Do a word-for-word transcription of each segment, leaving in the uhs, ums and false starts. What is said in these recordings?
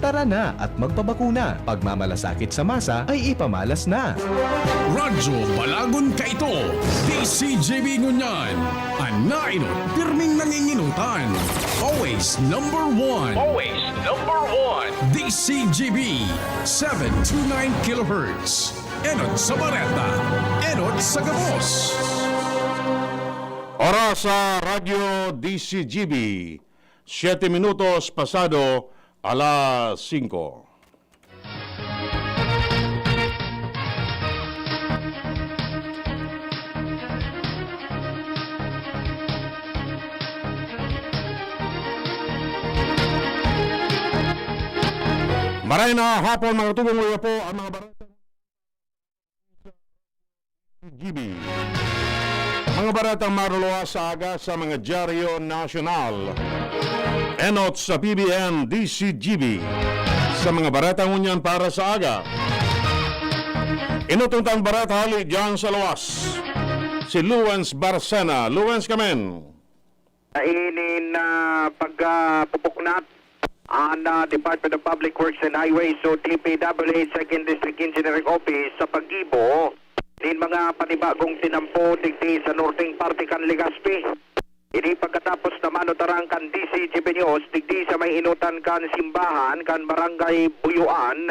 Tara na at magpabakuna. Pagmamalasakit sa masa ay ipamalas na. Radyo Balagon kaito, D C G B ngunyan. An naenot, pirming nanginginutan. Always number one. Always number one. D C G B, seven two nine kilohertz. Enot sa bareta, enot sa gabos. Oras sa Radyo D C G B, siyete minutos pasado alas singko. Maray na hapon, mga tubong, uya po ang mga bareta. G B. Mga baretang maruluwas sa aga sa mga dyaryo nasyonal. Enot sa P B N D C G B. Sa mga bareta ngunyan para sa aga. Inutong tang bareta hali dyan sa luwas. Si Luwens Barcena. Luwens, kamen. Sa ini na pagpupuknat an, ah, Department of Public Works and Highways o D P W H Second District Engineering Office sa paggibo nin mga panibagong tinampo digdi sa norteng parte kan Legazpi. Ini pagkatapos na manutarang kan D C G B News digdi sa may inutan kan simbahan kan Barangay Buyuan,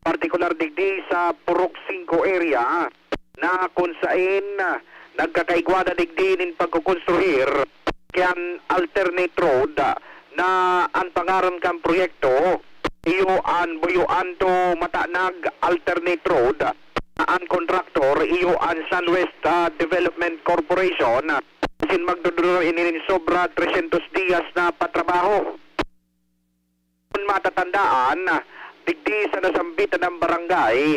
partikular digdi sa Purok Singko area, na kun saen nagkakaigwa na digdi nin pagkokonstruhir kan alternate road, na an pangaran kan proyekto iyo an Buyuan to Matanag Alternate Road, na an kontraktor iyo an Sunwest, ah, Development Corporation, asin magdudurar ini nin sobra trescientos dias na patrabaho. Kun matatandaan, digdi sa nasambitan na barangay,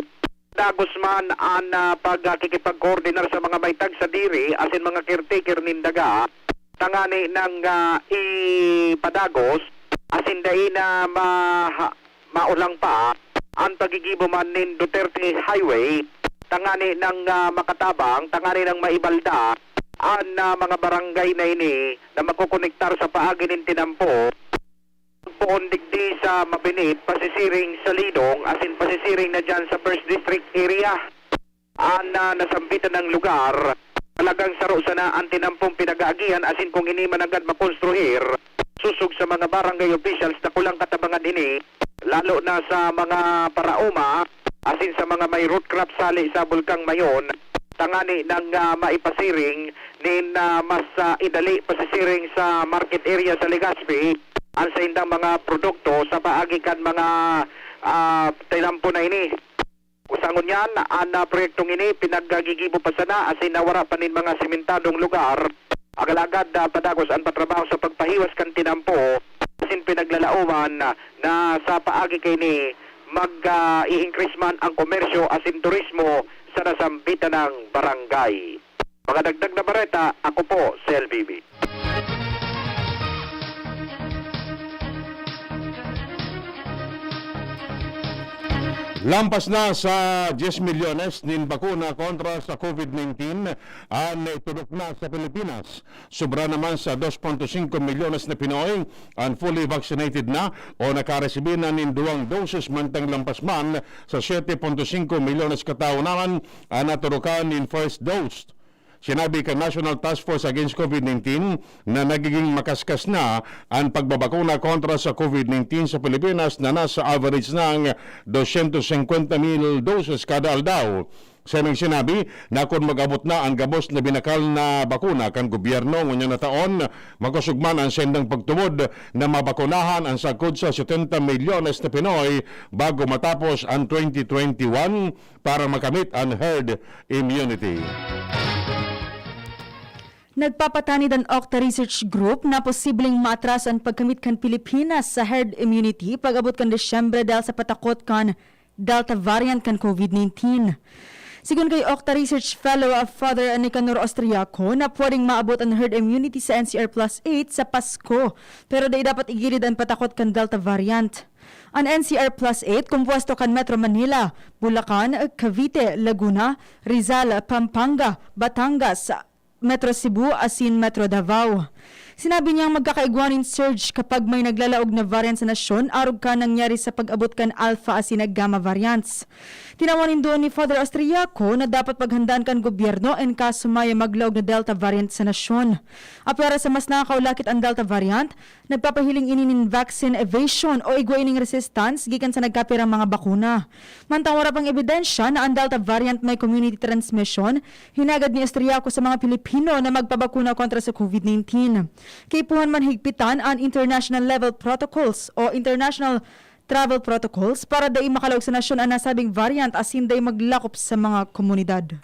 dagos man an, ah, pagkikipagkoordinar sa mga may tagsadiri asin mga caretaker nin daga, tangani nang, ah, ipadagos asin dai na ma-, maolang pa an paggigibo man nin Duterte Highway, tangani nang, ah, makatabang, tangani nang maibalda an, ah, mga barangay na ini na makokonektar sa paagi nin tinampo. Poon digdi sa Mabinit, pasisiring sa Lidong, asin pasisiring na diyan sa First District area. An, ah, nasambitan na lugar, talagang saro sana an tinampong pinag-aagihan, asin kung ini man nanggad makonstruhir, sosog sa mga barangay officials, dakulang katabangan ini, lalo na sa mga paraoma, asin sa mga may root crop sali sa Bulkang Mayon, tangani nang, ah, maipasiring nin, ah, mas, ah, idali pasisiring sa market area sa Legazpi an saindang mga produkto sa paagi kan mga, ah, tinampo na ini. Sa ngunyan, an, ah, proyektong ini pinaggigibo pa sana asin nawara pa nin mga sementadong lugar. Agalagad, ah, padagos an patrabaho sa pagpahiwas kan tinampo asin pinaglalaoman na sa paagi kaini mag, ah, i-increase man ang komersyo asin turismo sa nasambitan ng barangay. Mga dagdag na bareta, ako po si L B B. Lampas na sa diyes milyones nin bakuna kontra sa COVID nineteen an itudok na sa Pilipinas. Sobra naman sa dos punto singko milyones na Pinoy an fully vaccinated na o nakaresibi na nin duwang doses, mantang lampas man sa siyete punto singko milyones katawo naman an naturukan nin first dose. Sinabi kan National Task Force Against COVID nineteen na nagiging makaskas na an pagbabakuna kontra sa COVID nineteen sa Pilipinas na nasa average ng dosyentos singkwenta mil doses kada aldaw. Siya nang sinabi na kun mag-abot na an gabos na binakal na bakuna kan gobyerno ngunyan na taon, makosog man an sendang pagtubod na mabakunahan an sagkod sa setenta milyones na Pinoy bago matapos an twenty twenty-one para makamit an herd immunity. Nagpapatanid an Octa Research Group na posibleng maatras an pagkamit kan Pilipinas sa herd immunity pag-abot kan Disyembre dahil sa patakot kan Delta variant kan COVID nineteen. Sigon kay Octa Research Fellow, ah, Father Nicanor Austriaco, na pwedeng maabot an herd immunity sa N C R Plus eight sa Pasko, pero dai dapat igilid an patakot kan Delta variant. An N C R Plus eight kompuesto kan Metro Manila, Bulacan, Cavite, Laguna, Rizal, Pampanga, Batangas, Metro Cebu asin Metro Davao. Sinabi niyang magkakaigwa nin surge kapag may naglalaog na variant sa nasyon, arog kan nangyari sa pag-abot kan Alpha asin Gamma variants. Tinawan nin duon ni Father Austriaco na dapat paghandaan kan gobyerno in kaso may maglaog na Delta variant sa nasyon. Apwera sa mas nakakaulakit an Delta variant, nagpapahiling ini nin vaccine evasion o igwa ining resistance gikan sa nagkapirang mga bakuna. Mantang wara pang ebidensya na an Delta variant may community transmission, hinagad ni Austriaco sa mga Pilipino na magpabakuna kontra sa COVID nineteen. Kaipuhan man higpitan an international level protocols o international travel protocols para dai makalaog sa nasyon an nasabing variant asin dai maglakop sa mga komunidad.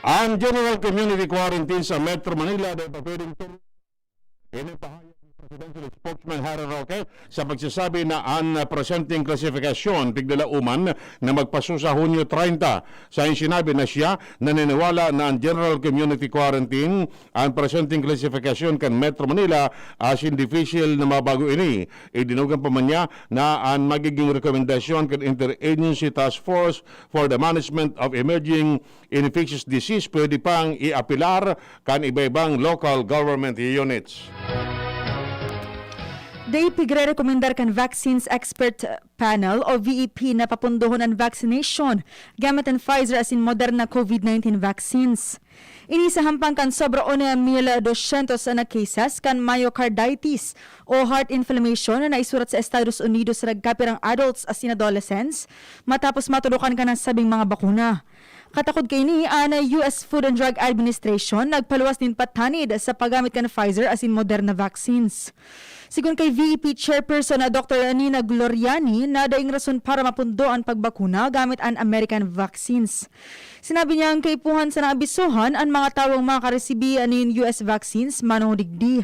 Ang general community quarantine sa Metro Manila dai pa pwedeng tuloy. Ini pahayag ni Presidential Spokesman Harry Roque sa pagsasabi na ang presenteng klasifikasyon piglalauman na magpasusa Hunyo treinta. Sa sinabi na siya, naniniwala na ang general community quarantine ang presenteng klasifikasyon kan Metro Manila asin dipisil na mabago ini. Idinugang pa man niya na ang magiging rekomendasyon kan Interagency Task Force for the Management of Emerging Infectious Disease pwede pang iapilar kan iba-ibang local government units. Dai pigre-rekomendar kan Vaccines Expert Panel o V E P na papundohon an vaccination gamit an Pfizer asin Moderna COVID nineteen vaccines. Ini sa hampang kan sobra one mil dosyentos na cases kan myocarditis o heart inflammation na naisurat sa Estados Unidos sa nagkapirang adults asin adolescents matapos maturukan kan nasabing mga bakuna. Katakod kaini, an U S Food and Drug Administration nagpaluwas nin patanid sa paggamit kan Pfizer asin Moderna vaccines. Sigon kay V E P Chairperson na Doctor Nina Gloriani, na daing rason para mapundo an pagbakuna gamit an American vaccines. Sinabi niya ang kaipuhan sa naabisohan an mga tawong makaresibi nin U S vaccines mano digdi.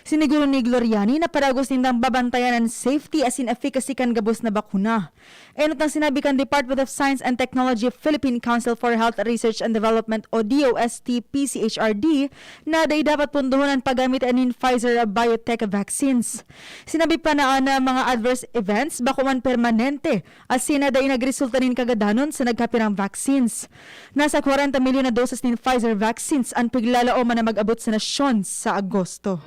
Siniguro ni Gloriani na padagos nindang babantayan an safety asin efficacy kan gabos na bakuna. Enot ang sinabi kan Department of Science and Technology of Philippine Council for Health Research and Development o D O S T P C H R D na dai dapat pundohon an paggamit nin Pfizer-BioNTech vaccines. Sinabi pa na an mga adverse events bako man permanente asin na dai nagresulta nin kagadanon sa nagkapirang vaccines. Nasa kwarenta milyon na doses nin Pfizer vaccines an piglalaoman na mag-abot sa nasyon sa Agosto.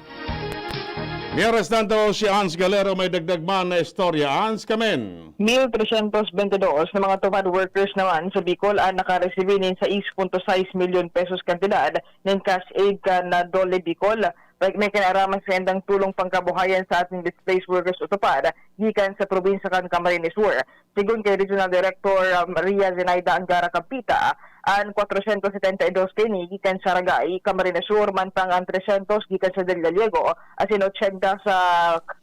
Mientras tanto, si Hans Galero may dagdag man na istorya. Hans, kamen! Mil tresyentos bente dos na mga TUPAD workers naman sa Bicol ang nakaresibi nin sais punto sais milyon pesos kantidad nin cash aid kan DOLE Bicol. May, may kinaraman sa indang tulong pangkabuhayan sa ating displaced workers o TUPAD gikan sa probinsya kan Camarines Sur. Sigon kay Regional Director um, Ria Zenaida Angara Campita, an kwatrosyentos setenta y dos kaini gikan sa Ragay, Camarines Sur, mantang an tresyentos gikan sa Dalilago, asin otsenta sa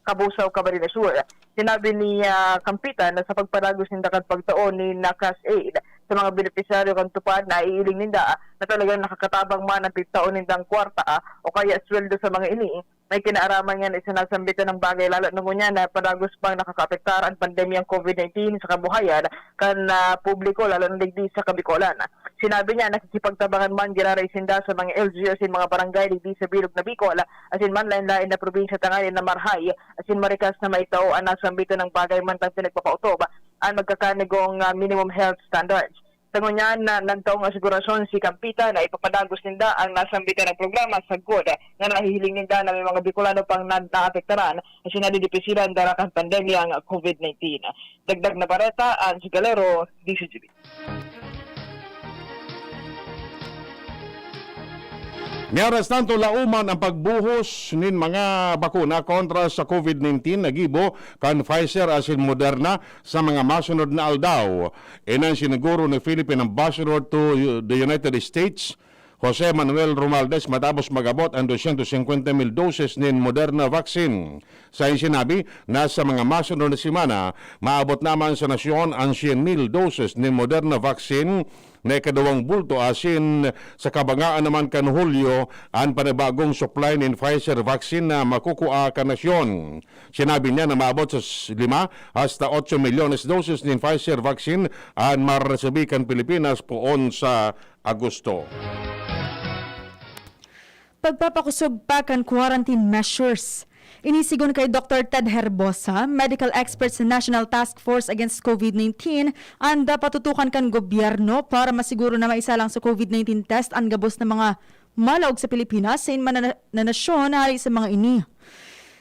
Cabusao, Camarines Sur. Sinabi ni ah, Campita na sa pagpadagos ninda kan pagtao nin cash aid sa mga benepisyaryo kan TUPAD, naiiling ninda na talagang nakakatabang man an pigtao nindang kwarta o kaya sweldo sa mga ini. May kinaaraman nga na isinasambitan ng bagay lalo na ngunyan na padagos pang nakakaapektar ang pandemyang COVID nineteen sa kabuhayan kan ah, publiko lalo na digdi sa Kabikolan. Sinabi niya, nakikipagtabangan man giraray sinda sa mga L G U asin mga barangay digdi sa bilog na Bicol asin manlain-lain na probinsya tanganing na marahay asin marikas na maitao an nasambitan ng bagay mantang pinagpapautob ang magkakanigong ah, minimum health standards. Sa ngunyan, na nagtaong asigurasyon si Campita na ipapadagos ninda ang nasambitan ng programa sagkod nga nahihiling ninda na may mga Bicolano pang na naapektaran asin nadidipisilan dara kan pandemyang COVID nineteen. Dagdag na bareta, Ange Galero, D C G B. Mientras tanto, lauman ang pagbuhos nin mga bakuna kontra sa COVID nineteen na gibo kan Pfizer asin Moderna sa mga masunod na aldaw. Inan siniguro ni Philippine Ambassador to the United States, Jose Manuel Romualdez, matapos mag-abot ang dosyentos singkwenta mil doses nin Moderna vaccine. Sa sinabi na sa mga masunod na semana, maabot naman sa nasyon ang syen mil doses nin Moderna vaccine na ikaduwang bulto asin sa kabangaan naman kan Hulyo an panibagong supply nin Pfizer vaccine na makukua kan nasyon. Sinabi niya na maabot sa lima hasta otso milyones doses nin Pfizer vaccine an mararesibi kan Pilipinas poon sa Agosto. Pagpapakosog pa kan quarantine measures. Ini sigon kay Doktor Ted Herbosa, medical expert sa National Task Force Against COVID nineteen, an dapat tutukan kan gobyerno para masiguro na maisalang sa COVID nineteen test an gabos na mga malaog sa Pilipinas sa inman na, na nasyon hali sa mga ini.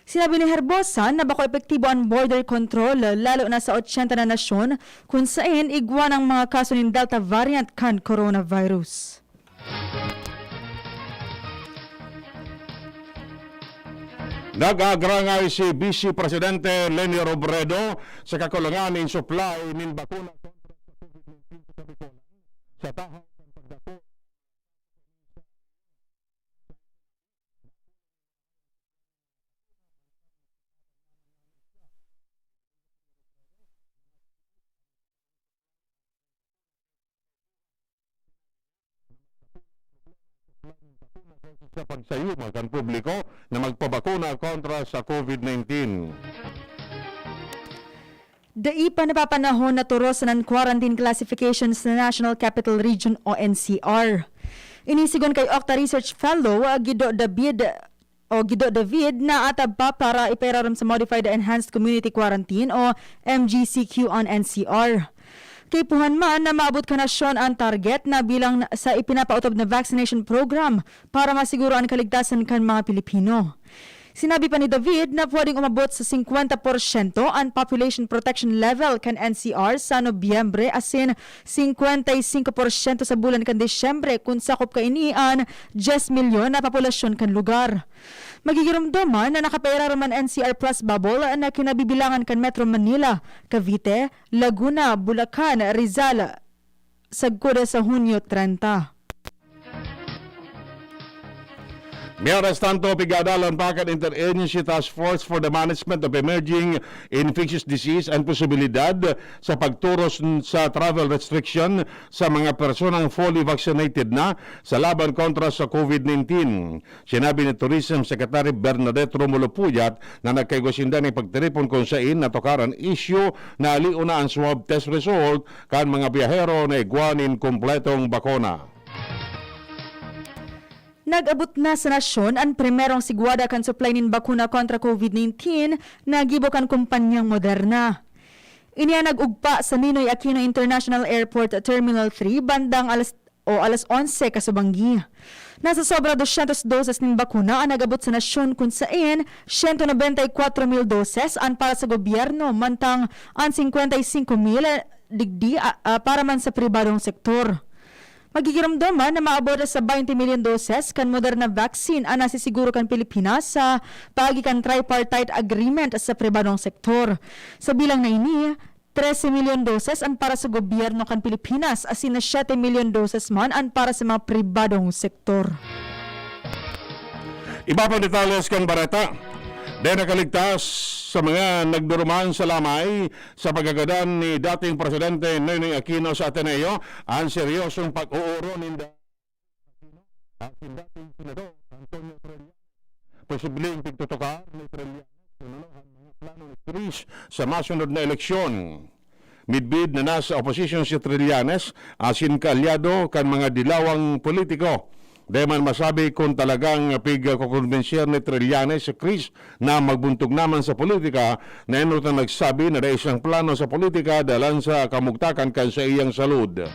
Sinabi ni Herbosa na bako epektibo an border control, lalo na sa ochenta na nasyon, kun saen igwa an mga kaso nin Delta variant kan coronavirus. Nag-agrangay si Vice Presidente Leni Robredo sa kakulangan nin supply nin bakuna kontra sa COVID nineteen sa Bicol, sa tahaw kan pagdako sa pagsayuma kan publiko na magpabakuna kontra sa COVID nineteen. Dai pa napapanahon na turos an quarantine classification sa National Capital Region o N C R. Ini sigon kay Octa Research Fellow, ah, Guido David, o Guido David, naatab pa para ipairarom sa Modified Enhanced Community Quarantine o M G C Q an N C R. Kaipuhan man na maabot kan nasyon an target na bilang sa ipinapaotob na vaccination program para masiguro an kaligtasan kan mga Pilipino. Sinabi pa ni David na pwedeng umabot sa singkwenta porsyento an population protection level kan N C R sa Nobyembre asin singkwenta y singko porsyento sa bulan kan Disyembre kun sakop kaini an dyes milyon na populasyon kan lugar. Magigiromdoman na nakapairarom an N C R Plus Bubble na kinabibilangan kan Metro Manila, Cavite, Laguna, Bulacan, Rizal, sagkod sa Hunyo trenta. Mientras tanto, pigadalan pa kan Interagency Task Force for the Management of Emerging Infectious Disease ang posibilidad sa pagturos n- sa travel restriction sa mga personang fully vaccinated na sa laban kontra sa COVID nineteen. Sinabi ni Tourism Secretary Bernadette Romulo Puyat na nagkaigwa sinda nin pagtiripon kun sain natukar an isyu na alion na an swab test result kan mga biyahero na igwa nin kompletong bakuna. Nag-abot na sa nasyon an primerong sigwada kan supply nin bakuna kontra COVID nineteen na gibo kan kompanyang Moderna. Ini an nag-ugpa sa Ninoy Aquino International Airport Terminal three bandang alas, o alas onse kasubanggi. Nasa sobra dosyentos doses nin bakuna an nag-abot sa nasyon, kun saen siyento nobenta y kwatro mil doses an para sa gobyerno, mantang an singkwenta y singko mil digdi, ah, ah, para man sa pribadong sektor. Magigiromdoman na maabot sa baynte milyon doses kan Moderna vaccine an nasisiguro kan Pilipinas sa paagi kan tripartite agreement sa pribadong sektor. Sa bilang na ini, trese milyon doses an para sa gobyerno kan Pilipinas, asin na siyete milyon doses man an para sa mga pribadong sektor. Iba pang detalles kan bareta. Dai nakaligtas sa mga nagduruman sa lamay sa pagkagadan ni dating Presidente Noynoy Aquino sa Ateneo an seryosong pag-uuro ninda asin dating Senador Antonio Trillanes. Posibleng pigtutukar ni Trillanes kun ano an mga plano ni Cruz sa masunod na eleksyon. Midbid na nasa oposisyon si Trillanes asin kaalyado kan mga dilawang politiko. Dai man masabi kun talagang pigkokombensir ni Trillanes si Cruz na magbuntog naman sa politika, na enot na nagsabi na dai siyang plano sa politika dalan sa kamugtakan kan saiyang salud.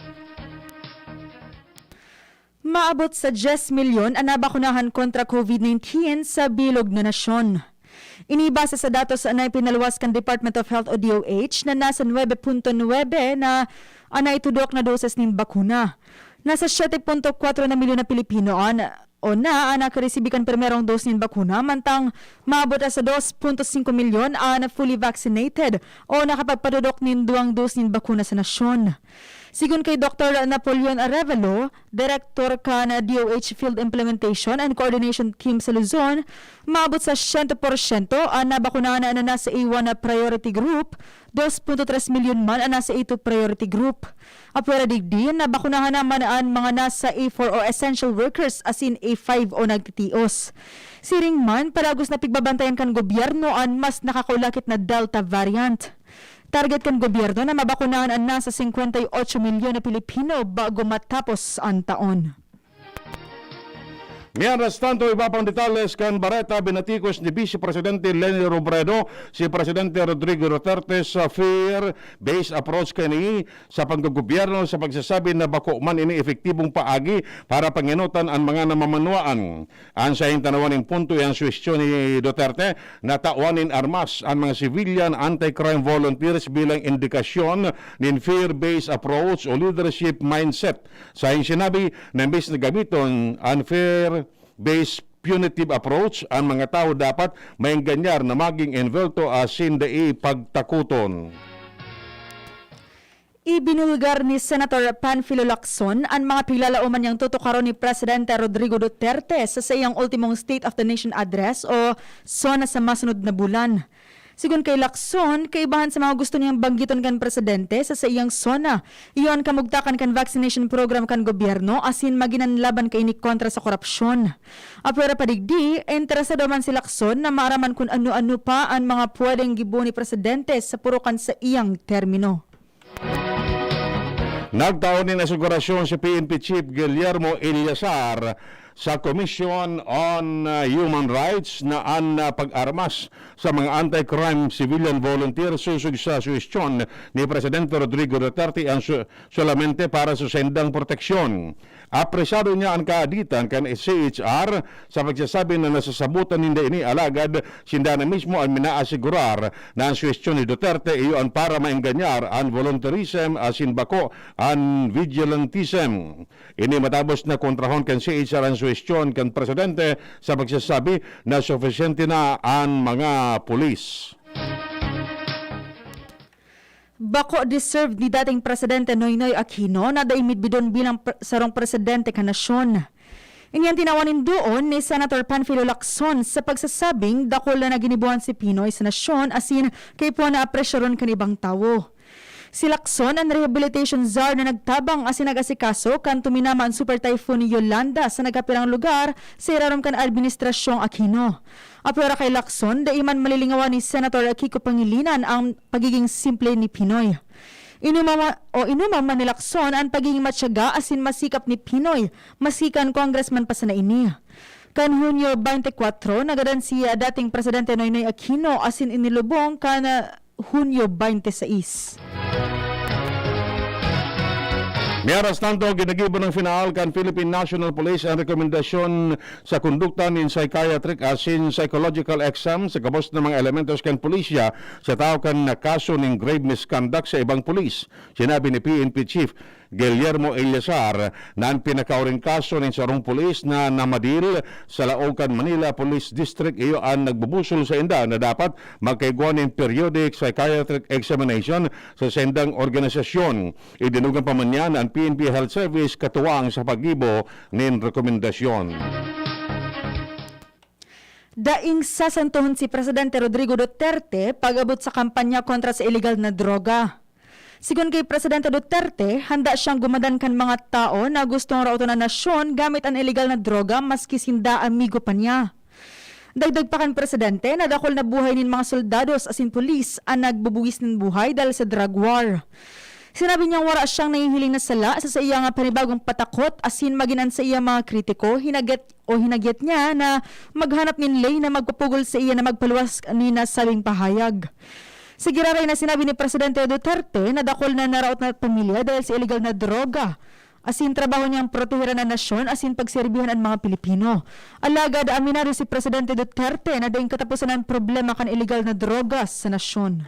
Maabot sa dyes milyon an nabakunahan kontra COVID nineteen sa bilog na nasyon. Ini base sa datos na ipinaluwas kan Department of Health o D O H na nasa nuebe punto nuebe na an naitudok na doses nin bakuna. Nasa siyete punto kwatro na milyon na Pilipino an o na an nakaresibi kan primerong dose nin bakuna, mantang maabot na sa dos punto singko milyon an fully vaccinated o nakapagpadodok nin duwang dose nin bakuna sa nasyon. Sigon kay Doktor Napoleon Arevalo, direktor kan D O H Field Implementation and Coordination Team sa Luzon, maabot sa siyento porsyento an nabakunahan na nasa A one na priority group, dos punto tres milyon man an nasa A two priority group. Apwera digdi, nabakunahan naman an mga nasa A four o essential workers asin A five o nagtitios. Siring man, padagos na pigbabantayan kan gobyerno an mas nakakaulakit na Delta variant. Target kan gobyerno na mabakunahan an nasa singkwenta y otso milyon na Pilipino bago matapos an taon. Mientras tanto, iba pang detalles kan bareta, binatikos ni Vice Presidente Leni Robredo si Presidente Rodrigo Duterte sa fear-based approach kani sa panggogobyerno, sa pagsasabi na bako man ini epektibong paagi para pangenotan an mga namamanwaan. An saiyang tanawan nin punto, iyan suhestyon ni Duterte na tawan nin armas an mga civilian anti-crime volunteers bilang indikasyon nin fear-based approach o leadership mindset. Sa iyang sinabi na imbes na gamiton an fear-based punitive approach, ang mga tawo dapat maenganyar na maging envelto asin dai pagtakoton. Ibinulgar ni Senator Panfilo Lacson an mga piglalaoman niyang tutukaron ni Presidente Rodrigo Duterte sa saiyang ultimong State of the Nation Address o SONA sa masunod na bulan. Sigon kay Lacson, kaibahan sa mga gusto niyang banggiton kan presidente sa saiyang SONA, iyo an kamugtakan kan vaccination program kan gobyerno asin maginanlaban kaini kontra sa korupsyon. Apwera pa digdi, interesado man si Lacson na maaraman kun ano-ano pa an mga pwedeng gibo ni presidente sa puro kan saiyang termino. Nagtao nin asigurasyon si P N P Chief Guillermo Eleazar sa Commission on, uh, Human Rights na an, uh, pag-armas sa mga anti-crime civilian volunteer sosog sa suhestyon ni Presidente Rodrigo Duterte an su-, solamente para sa sendang proteksyon. Apresado niya an kaaditan kan C H R sa pagsasabi na nasasabotan ninda ini, alagad sinda na mismo an minaasigurar na an suhestyon ni Duterte iyo an para maenganyar an volunteerism asin bako an vigilantism. Ini matapos na kontrahon kan C H R an suhestyon kan presidente sa pagsasabi na sufisyente na an mga pulis. Bako deserved ni dating Presidente Noynoy Aquino na dai midbidon bilang pre-, sarong presidente kan nasyon. Ini an tinawan nin duon ni Senator Panfilo Lacson sa pagsasabing dakul na ginibohan si Pinoy sa nasyon asin kaipuhan na apresyaron kan ibang tawo. Si Lacson, an rehabilitation czar na nagtabang asin nag-asikaso kan tuminama an Super Typhoon Yolanda sa nagkapirang lugar sa irarom kan administrasyong Aquino. Apwera kay Lacson, dai man malilingawan ni Senator Kiko Pangilinan ang pagiging simple ni Pinoy. Inuma ma-, o inuma man ni Lacson an pagiging matyaga asin masikap ni Pinoy, maski kan congressman pa sana ini. Kan Hunyo twenty-four, nagadan si, ah, dating Presidente Noynoy Aquino asin inilubong kan, ah, Hunyo twenty-six. Mientras tanto, ginagibo ng final kan Philippine National Police ang rekomendasyon sa kondukta nin psychiatric asin psychological exam sa gabos na mga elementos kan pulisya sa tawo kan kaso nin grave misconduct sa ibang pulis. Sinabi ni P N P Chief Guillermo Eleazar na an pinakauring kaso nin sarong pulis na namadil sa laog kan Manila Police District iyo an nagbubusol sainda na dapat magkaigwa nin periodic psychiatric examination sa saindang organisasyon. Idinugang pa man niya na an P N P Health Service katuwang sa paggibo nin rekomendasyon. Daing sasantohon si Presidente Rodrigo Duterte pag-abot sa kampanya kontra sa iligal na droga. Sigon kay Presidente Duterte, handa siyang gumadan kan mga tao na gustong raoton an nasyon gamit an iligal na droga maski sinda amigo pa niya. Dagdag pa kan presidente na dakul na buhay nin mga soldados asin pulis an nagbubuwis nin buhay dahil sa drug war. Sinabi niyang wara siyang nahihiling na sala sa saiyang panibagong patakot asin magin an saiyang mga kritiko hinagyat o hinagyat niya na maghanap nin ley na magpapugol saiya na magpaluwas nin nasabing pahayag. Sa giraray na sinabi ni Presidente Duterte na dakul na naraot na pamilya dahil sa iligal na droga. Asin trabaho niyang proteheran an nasyon asin pagserbihan an mga Pilipino. Alagad aminado si Presidente Duterte na daing kataposan an problema kan iligal na droga sa nasyon.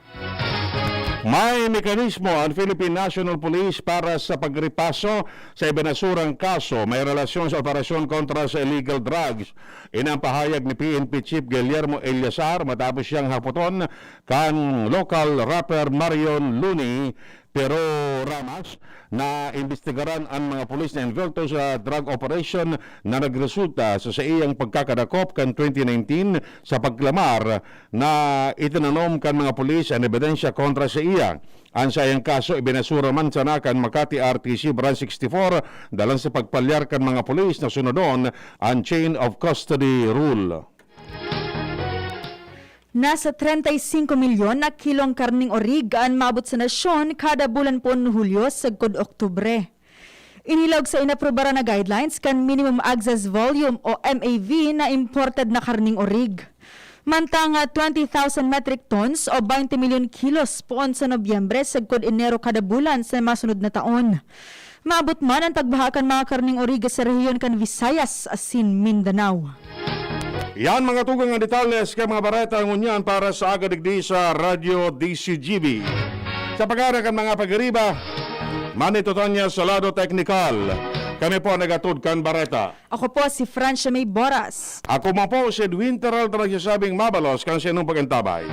May mekanismo ang Philippine National Police para sa pagripaso sa ibinasurang kaso may relasyon sa operasyon kontra sa illegal drugs. Ini ang pahayag ni P N P Chief Guillermo Eleazar matapos siyang hapoton kan local rapper Marion Looney Pero Ramas na imbestigaran ang mga pulis na involto sa drug operation na nagresulta sa saiyang pagkakadakop kan twenty nineteen sa paglamar na itinanom kan mga pulis an ebidensya kontra sa iya. An saiyang kaso ibinasura man sana kan Makati R T C Branch sixty-four dalan sa pagpalyar kan mga pulis na sunodon an chain of custody rule. Nasa treinta y cinco milyon na kilong karneng orig an maabot sa nasyon kada bulan poon Hulyo sagkod Oktubre. Inilog sa inaprobaran na guidelines kan minimum access volume o M A V na imported na karning orig. Mantang twenty thousand metric tons o twenty milyon kilos poon sa Nobyembre sagkod Enero kada bulan sa masunod na taon. Maabot man an pagbaha kan mga karning orig sa rehiyon kan Visayas asin Mindanao. Yan mga tugang na detalles kan mga bareta ngunyan para sa aga digdi sa Radyo D C G B. Sa pagkara kan mga pagiriba, Manny Totanya sa lado teknikal. Kami po ang nagatod kan bareta. Ako po si Francia May Boras. Ako man po si Edwin Peralta nagsasabing mabalos kan sinong pag-antabay.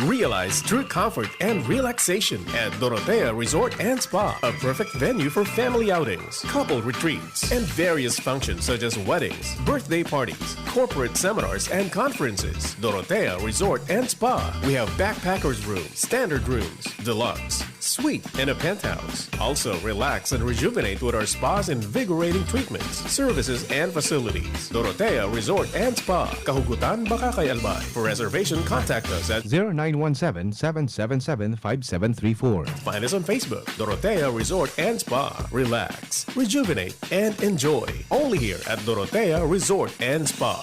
Realize true comfort and relaxation at Dorotea Resort and Spa, a perfect venue for family outings, couple retreats, and various functions such as weddings, birthday parties, corporate seminars, and conferences. Dorotea Resort and Spa. We have backpackers room, standard rooms, deluxe, suite, and a penthouse. Also, relax and rejuvenate with our spa's invigorating treatments, services, and facilities. Dorotea Resort and Spa, Kahugutan, Bacacay, Albay. For reservation, contact us at zero nine one seven, seven seven seven, five seven three four. Find us on Facebook, Dorotea Resort and Spa. Relax, rejuvenate, and enjoy. Only here at Dorotea Resort and Spa.